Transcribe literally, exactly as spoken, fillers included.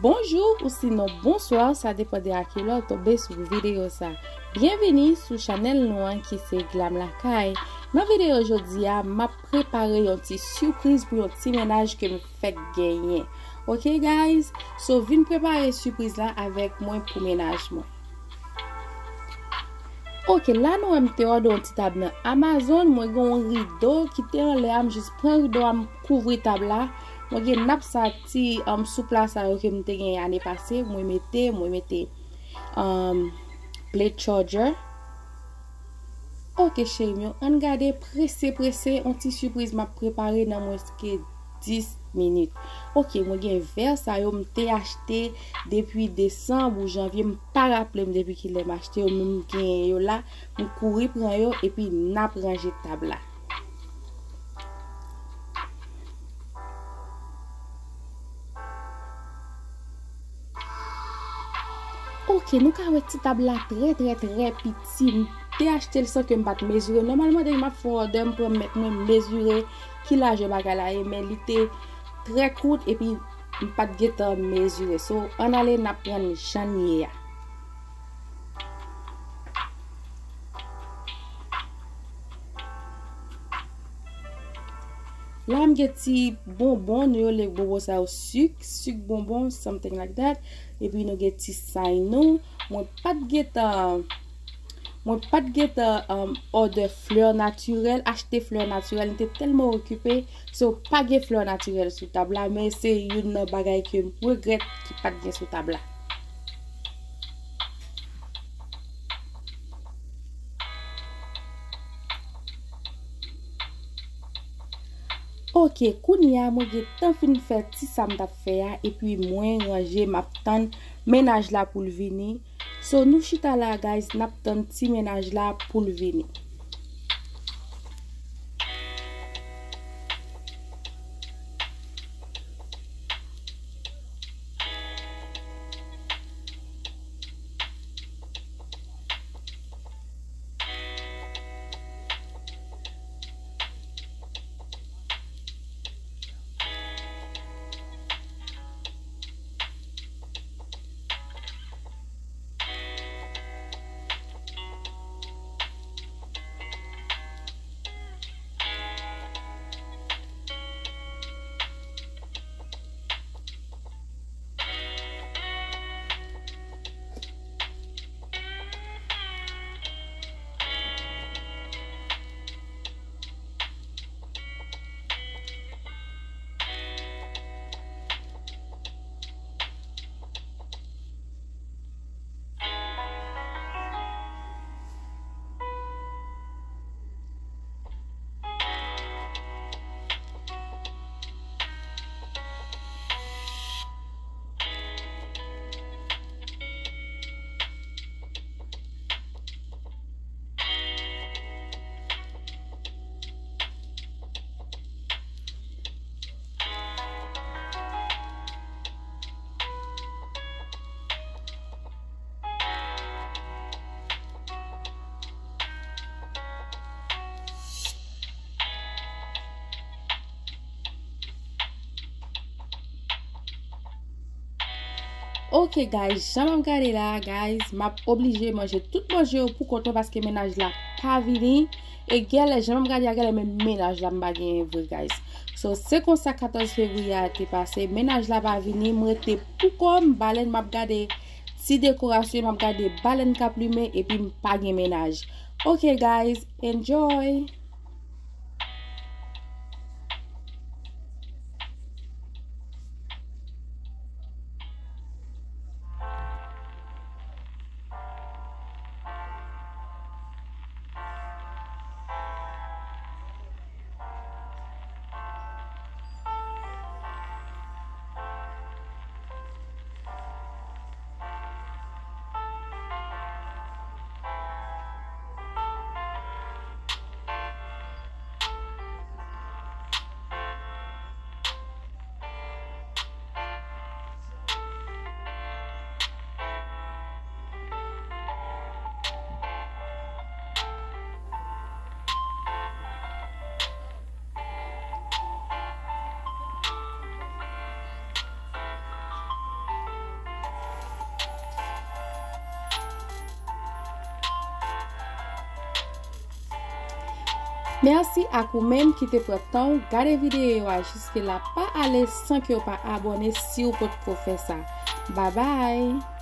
Bonjou ou sinon bonswa, sa depann de a kilè w tonbe sou videyo sa. Byenvini sou chanèl nou an ki se Glam Lakay. Nan videyo jodi a, m ap prepare yon ti sipriz pou yon ti mennaj ke m fèk genyen. Ok guys, so vin prepare sipriz la avèk mwen pou mennaj mwen. Ok, la nou wè m te òdè yon ti tab nan Amazon, mwen gen yon rido ki te anlè a, m jis pran rido a, m kouvri tab la. Mwen gen nap sa ti um, soupla sa yo ke m te gen ane pase, mwen mete, mwen mete um, plate charger. Ok cheri m yo, ann gade prese prese, yon ti sipriz m ap prepare nan mwens ke dis minit. Ok, mwen gen vè sa yo m te achte depi desanm ou janvye, m pa raple m depi kilè m achte yo, men m genyen yo la, m kouri pran yo epi n ap ranje tab la. Ok, nou ka wè ti tab la trè trè trè piti. M te achte l san ke m pa t mezire. Nòmalman depi m ap fè yon òdè, m pran mèt mwen mezire ki lajè bagay la ye, men li te trè kout epi m pa t gentan mezire. So, ann ale n ap pran l jan l ye a. La m gen ti bonbon, nou rele bonbon sa yo sik, sik bonbon, something like that. Epi nou gen ti say nou. Mwen pa t gentan, mwen pa t gentan um, òdè flè natirèl, achte flè natirèl. M te tèlman okipe, so pa gen flè natirèl sou tab la, men se youn nan bagay ke m regrèt ki pa t gen sou tab la. Ok, kounye a mwen gentan fin fè ti sa m t ap fè a, epi mwen ranje, m ap tann mennaj la pou l vini. So, nou chita la, guys, n ap tann ti mennaj la pou l vini. Ok guys, jan m ap gade la, guys, m ap oblije manje tout manje yo pou kont mwen paske mennaj la pa vini. E gèlè, jan m ap gade a gèlè, men mennaj la m pa genyen vre, guys. So, se konsa katòz fevriye a te pase, mennaj la pa vini, m rete pou kò m, balèn m ap gade ti dekorasyon, m ap gade balèn k ap limen, epi m pa gen mennaj. Ok guys, enjoy! Mèsi ak ou menm ki te pran tan w gade videyo a jiske la. Pa ale san ke w pa abòne si w potko fè sa. Babay!